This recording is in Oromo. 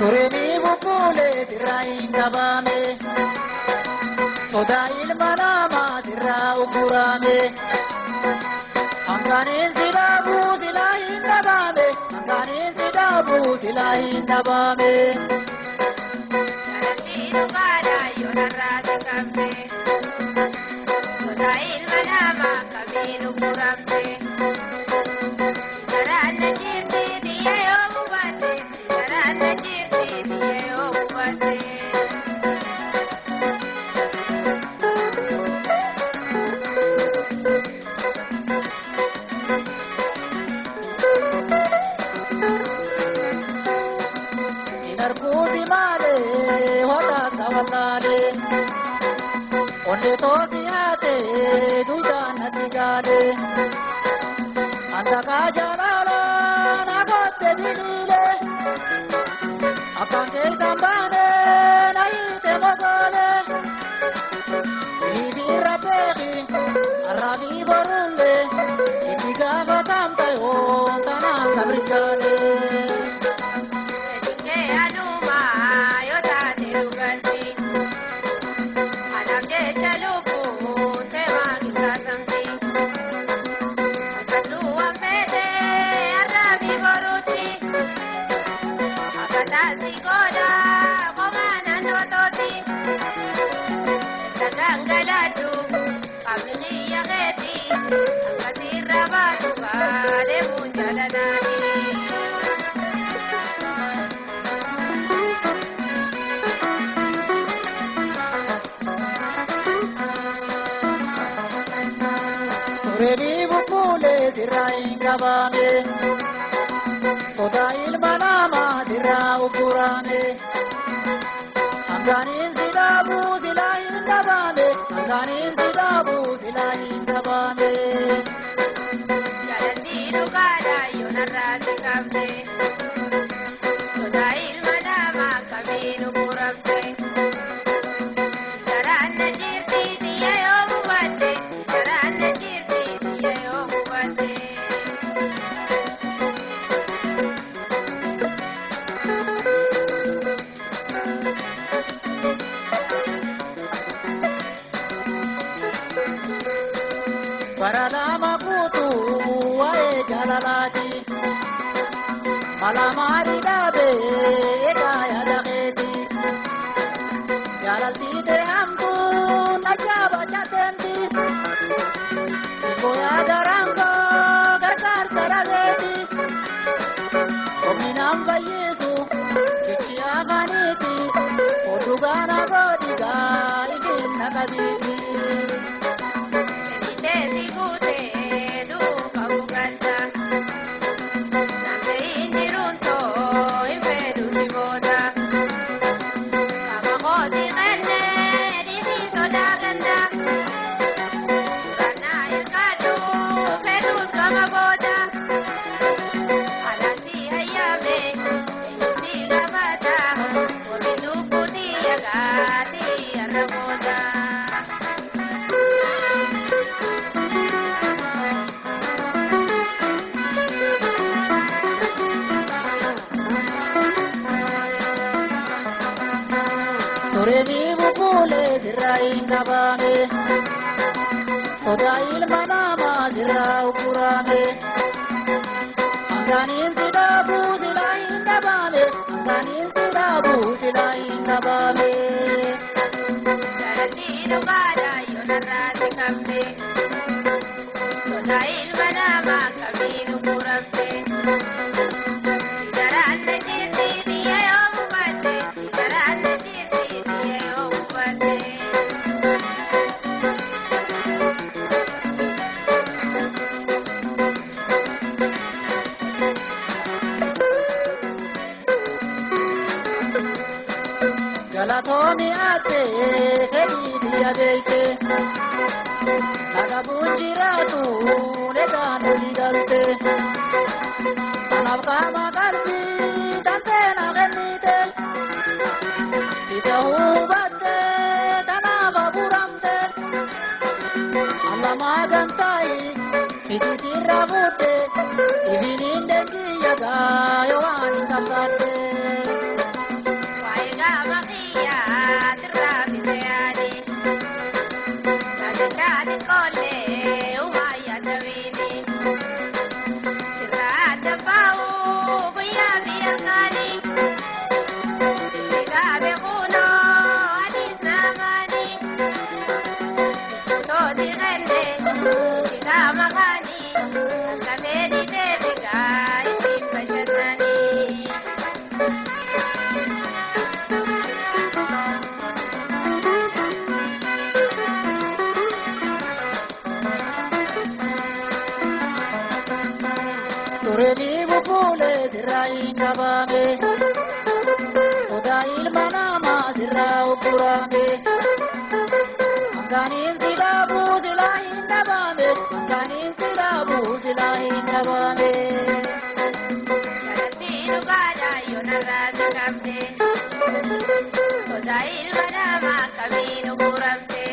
Turemii bubbulee sirraa hin qabame. Sodaa ilma namaa sirraa uggurame. Hanqaniin si dhaabuu silaa hin dhabame. Hanqaniin si dhaabuu silaa hin dhabame. Jaalalli dhugaadha yoo narraa si qabde. Sodaa ilma namaa kamiin uguramte. Si garaan na jirti xiyya yoo hubatte. Si garaan na jirti xiyya yoo hubatte. Hin arguuti maalee hoota akka wallaalee. Onnee toosi haatee duudhaan natti gaalee. Antakaa jaalalaa na gootte biliilee. Akkaan keessan baane na hiite mogoolee. Sibiirra beeki arraabii borullee. Itti gaafatamta yoo tanaan sabrijaalee. Fedhinkee anuma yoo taate dhugatti. Anaaf jecha lubbuun teemaa qisaasamti. Harkadhuu waan feete arraabii boruutti. Akkataan si gooda qomaa naannoo tooti. Dhagaan galaadhu qaamni kiyya keeti. Akkasirra baatu gaadeemuun jaalalaani. Turemii bubbulee sirraa hin qabame. Sodaa ilma namaa sirraa uggurame. Hanqaniin si dhaabuu silaa hin dhabame. Hanqaniin si dhaabuu silaa hin dhabame. Jaalalli dhugaadha yoo narraa si qabde. Sodaa ilma namaa kamiin uguramte. Si garaan na jirti xiyya yoo hubatte. Si garaan na jirti xiyya yoo hubatte. Bara lama guutuu waa'ee jaalalaati. Mala maarii dhaabee egaa yaada keeti. Jaalaltii ta'e hamtuu na jaaba chateemti. Simboo yaada raangoo gargaarsa dhabeeti. Somni nam fayyisu jechi afaaniiti. Oduu gaana godhigaa ifin na qabiiti. Fedhii si guutee duuka bugatta. Naannoo injiruun too hin fedhu si booda. Qaama kooti kennee dhiisii sodaa ganda. Duraan hirkadhu fedhus gama booda. Alaan si hayyaame eenyu si gaafata. Wabii lubbuutii yagaatii har'a booda. Turemii bubbulee sirraa hin qabame. Sodaa ilma namaa sirraa uggurame. Hanqaniin si dhaabuu silaa hin dhabame. Hanqaniin si dhaabuu silaa hin dhabame. Jaalalli dhugaadha yoo narraa si qabde. Sodaa ilma namaa kamiin uguramte. Si garaan na jirti xiyya yoo hubatte. Si garaan na jirti xiyya yoo hubatte. Galatoomi aattee fedhii xiyya beeyte. Nagabuun jiraatu egaan olii galte. Kanaaf qaama qalbii dantee na kennite. Si ta'uu baatte tanaaf abuuramte. Allamaa gantaayi fitiitirra fuudhe. Ibiliin deengiyya gaayoo waan hin qabsaadhe. dhabame. Sodaa ilma namaa sirraa uggurame. Hanqaniin si dhaabuu silaa hin dhabame. Hanqaniin si dhaabuu silaa hin dhabame. Jaalalli dhugaadhaa yoo narraa si qabde. Sodaa ilma namaa kamiin uguramte.